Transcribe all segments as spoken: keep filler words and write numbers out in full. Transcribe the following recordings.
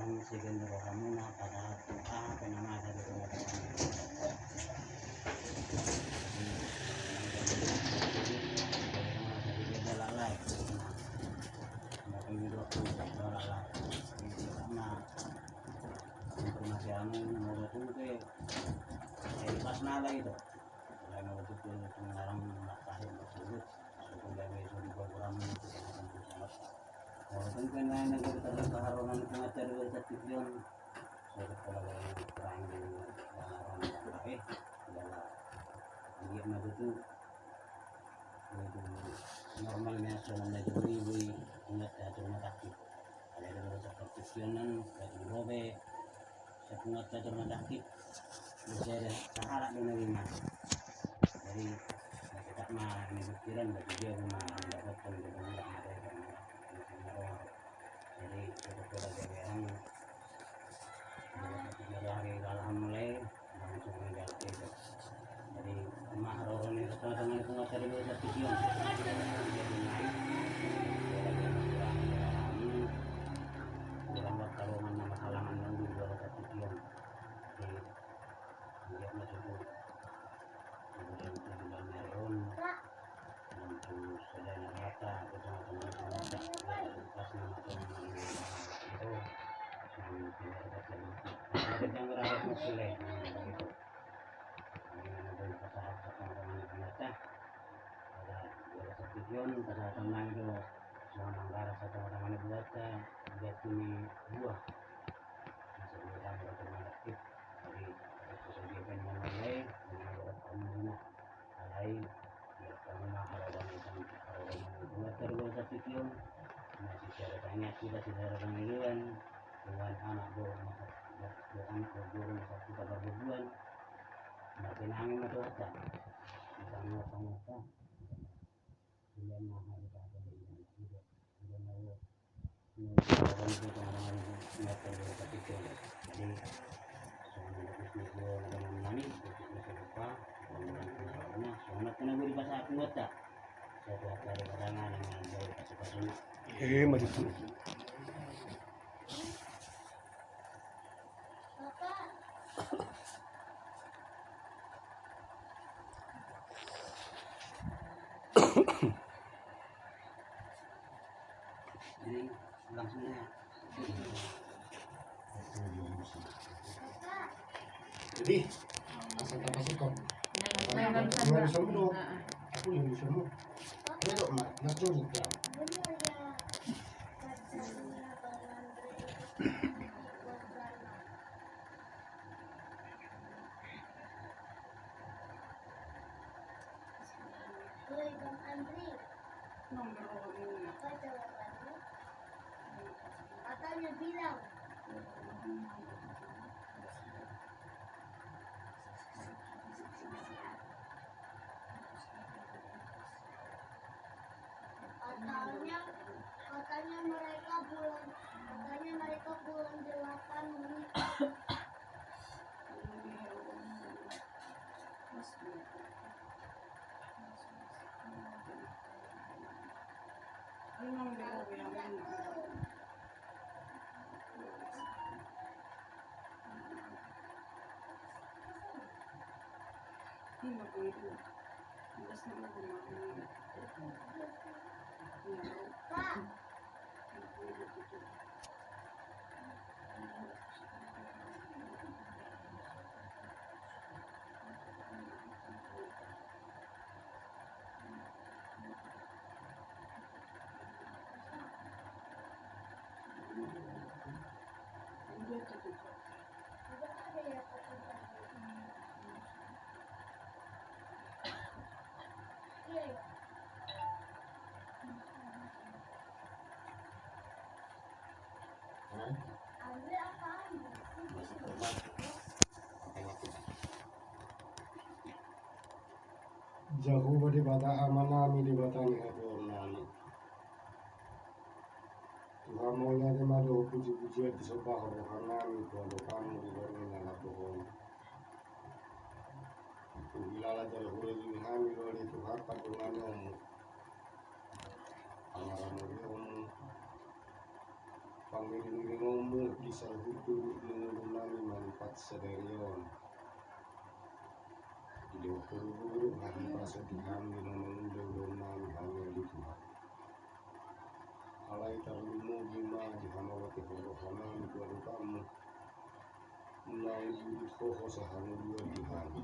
Segen do rohamuna, pasahat aha pe na masa di tongatongamuna. Informasi hamu, molo tung pe, eh, pas nala itu. Alai molo tung pe, tung ngarang makahin tersebut. Tung pe, so di program ini, tung pe, na jadi terus harorongan pengacara di Batak Tipion. Saya kepala dari terang di Banaran, eh, adalah dia maju tu. Itu normal, biasa namanya itu beri-beri ingat ya, rumah sakit. Ada di Batak Tipion, kan, kayak di Robe, saya pengacara rumah sakit. Bisa ada sahala di nerima. Jadi, ya, kita mah ini pikiran, berarti dia mah mendapatkan, dia mah ada, ada, ada, ada. Jadi, itu sudah jadi orang. Jadi, hari lahan mulai, langsung meninggal itu. Jadi, ma haroro ni, sama-sama ni pengacara di Batak Tipion. Jadi, naik. Dia lagi anak kurang, kurang. Kurang buat kalongan nama halangan yang di Batak Tipion. Jadi, dia masuk kemudian itu di dalam air. Alai, ya, karena haroro ni, haroro ni, buat terus tapi kion. Masih cara tanya, kita sih cara pangiluan. Tuhan anak do, masa, do anak do, guru, masa kita berbubuan. Makin angin mah tuh, kita mau sama. Dia mah harus ada di sini. Dia mau Eh, maju tu. Jadi, langsung ya. Jadi, asal tapa sikap. Nah, nah, nah, nah, nah. Aku yang bisa mu. Ayo, Mak, nak curi, ya. Woi, Bang Andri. Apa jawabannya? Katanya bilang. Katanya, katanya mereka bulan, katanya mereka bulan delapan menikah. Jahowa Debata Amanami, Debata ni hatuaonnami. Tuhan, mauliate ma dohot pujipujian disombahon rohanami tu adopanmu di banua na laho on. Huhilala jala hurejeki hami do ale Tuhan pardonganmu, pangaramulionmu, pangiringiringonmu di saluhut sadari on. Di dohot huruk-huruk hahipason di hami na mangula ulaon nami, hami ale Tuhan. Alai tarlumobi ma di hamauliatehon roha nami tu adopanmu. Naung diuduti Ho hosa hangoluan di hami.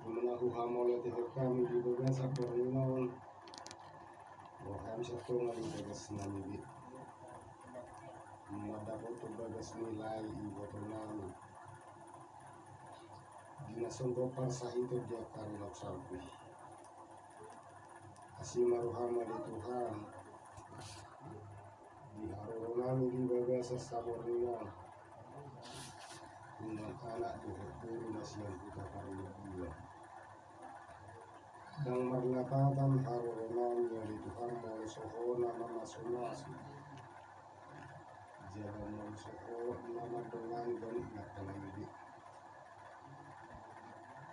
Di mana huhamauliatehon hami di bagasan borngin on, roha nami satonga di bagas nami be mandapothon bagas ni lae iboto nami di na songgop parsahiton di angka ari naung salpu i. Asi ma roham ale Tuhan, di haroro nami di bagasan saborngin on, unang anak dohot boru na sian huta Parungguan. Ndang marlapatan haroro nami ale Tuhan molo so Ho na mamasu-masu, jala molo so Ho na mandongani ganup ni angka na i be.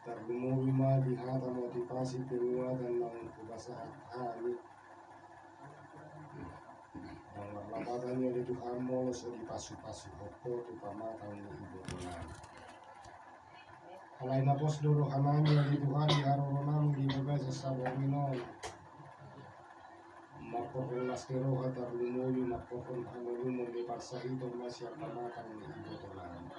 Tarlumobi ma di hata motivasi penguatan naung hupasahat hami. Ndang marlapatan i ale Tuhan molo so dipasu-pasu Ho tu pamatang ni iboto nami. Alai na pos do roha nami ale Tuhan di haroro nami di bagasan saborngin on. Mangkorhon las ni roha tarlumobi mangkorhon hamalumon ni parsahiton ma sian pamatang ni iboto nami.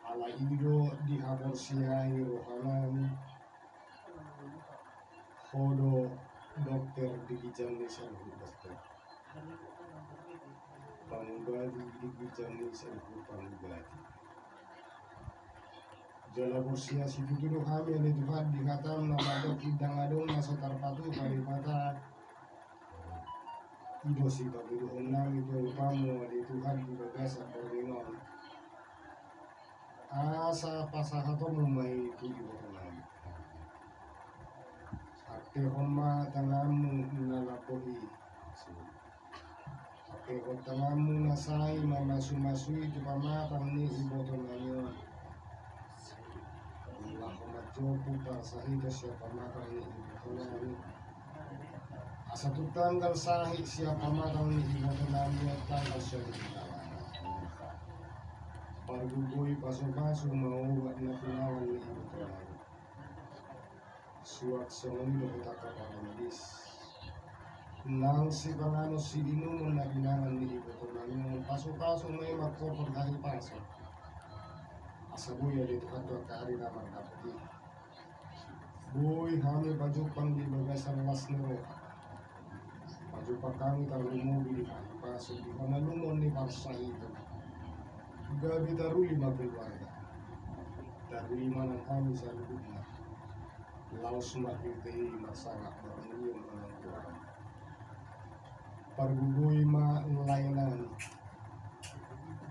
Alai i do dihaporseai roha nami, Ho do dokter di ginjang ni saluhut dokter, pangobati di ginjang ni saluhut pangobati. Jala porsea situtu do hami ale Tuhan di hatam na mandok, ndang adong na so tarpatupa Debata. I do sipangidoan nami tu adopanmu ale Tuhan di bagasan borngin on. Asa pasahatonmu ma i tu iboto nami. Antehon ma tanganmu na lambok i. Antehon tanganmu na sai mamasu-masu i tu pamatang ni iboto nami on. Laho manjompu parsahiton sian pamatang ni iboto nami. Asa tung tanggal sahit sian pamatang ni iboto nami on tanggal solu. Pargogoi pasu-pasu ma obat na pinawan ni iboto nami. Suang songon i dohot angka paramedis. Nang sipanganon siinumon na pinawan ni iboto nami on, pasu-pasu ma i mangkorhon hahipason. Asa boi ale Tuhan tu angka ari na mardapot i, boi hami pajumpang di bagasan las ni roha. Pajumpang hami tarlumobi di hahipason, di hamalumon ni parsahiton. Gabe taruli ma keluarga. Taruli ma nang hami saluhutna. Laos marhite i marsangap marmulion ma nang Tuhan. Pargogoi ma lae nami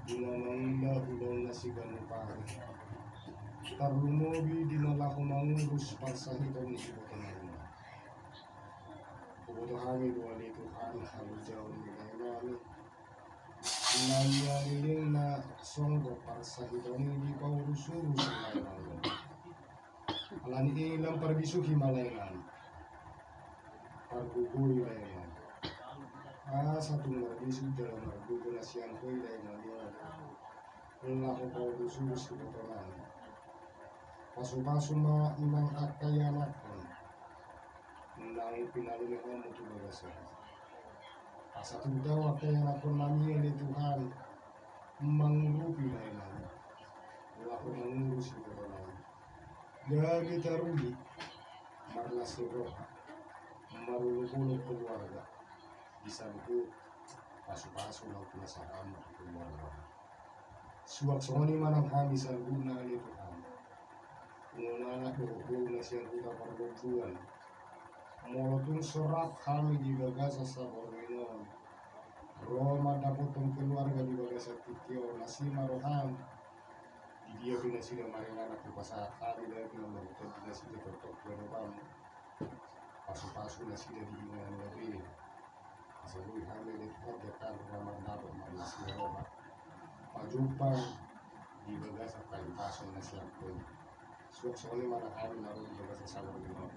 di na mangula ulaonna siganup ari. Tarlumobi di na laho mangurus parsahiton ni iboto nami. Huboto hami do ale Tuhan halojaon ni lae nami. Na ia leleng na songgop parsahiton i dipaurus-urus lae nami. Alani i lam parbisuhi ma lae nami. Pargogoi lae nami. Asa tung marbisu jala margogo na sian Ho i lae nami on. Laho paurus-urus iboto nami. Pasu-pasu ma nang angka ianakhon. Nang pinalumehonmu tu bagasan. Asa tung dao angka ianakhon nami ale Tuhan. Mangurupi lae nami. Laho mangurus iboto nami. Gabe taruli, marlas ni roha, marolopolop keluarga, di saluhut pasu-pasu naung pinasahatmu tu keluarga. Suang songon i ma nang hami saluhutna ale Tuhan. Punguan anak dohot boru na sian huta parlombuan. Molo tung so rap hami di bagasan saborngin on, ro mandapothon keluarga di bagasan tingki on, asi ma roham. Di dia pe nasida maringanan hupasahat hami, gabe na marhite di nasida tongtong tu adopanmu. Pasu-pasu nasida di inganan na be. Asa boi hami ale Tuhan di angka ari na mardapot marlas ni roha, pajumpang di bagasan hahipason na sian Ho i. Suang songon i ma nang hami na ro di bagasan saborngin on.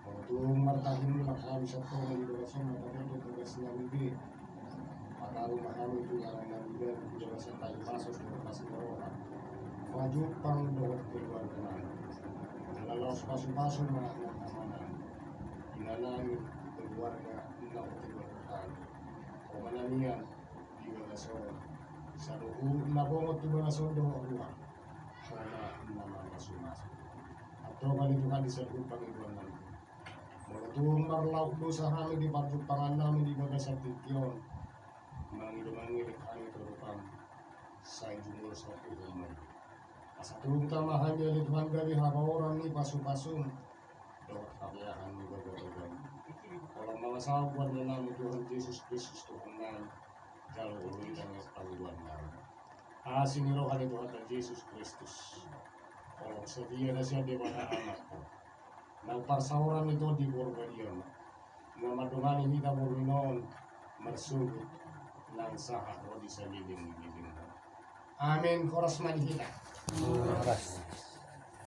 Molo tung martahi ma hami satonga di bagasan on, mandapothon bagas nami be. Pataru ma Hami tu jalan na biar di bagasan pasu-pasu dohot asi ni roha. Pajumpang dohot keluarga nami. Jala laos pasu-pasu ma nang amanami. Inanami, keluarga na keluarga kami. Oma nami an di bagasan on. Saluhut na bongot tu bagasan on dohot ruar. Hona na mamasu-masu. Antong ale Tuhan di saluhut pangidoan nami. Molo tung marlaok dosa hami di parjumpangan nami di bagasan tingki on. Mangido mangelek hami tu Tuhan, sai jumolo sahat tu Tuhan. Asa tung tama hami ale Tuhan gabe habaoran ni pasu-pasum dohot habeahan ni bagabaga. Holan mangasa buat nami Tuhan Jesus Kristus Tuhan nami, jalo olo i tangiang pangidoan nami. Asi ni roha ni Tuhan Jesus Kristus, holong setia na sian Debata Ama, na parsaoran ni Tondi Porbadia ma na mandongani hita borngin on, marsogot nang sahat ro di saleleng ni lelengna. Amen. Horas ma di hita. Horas.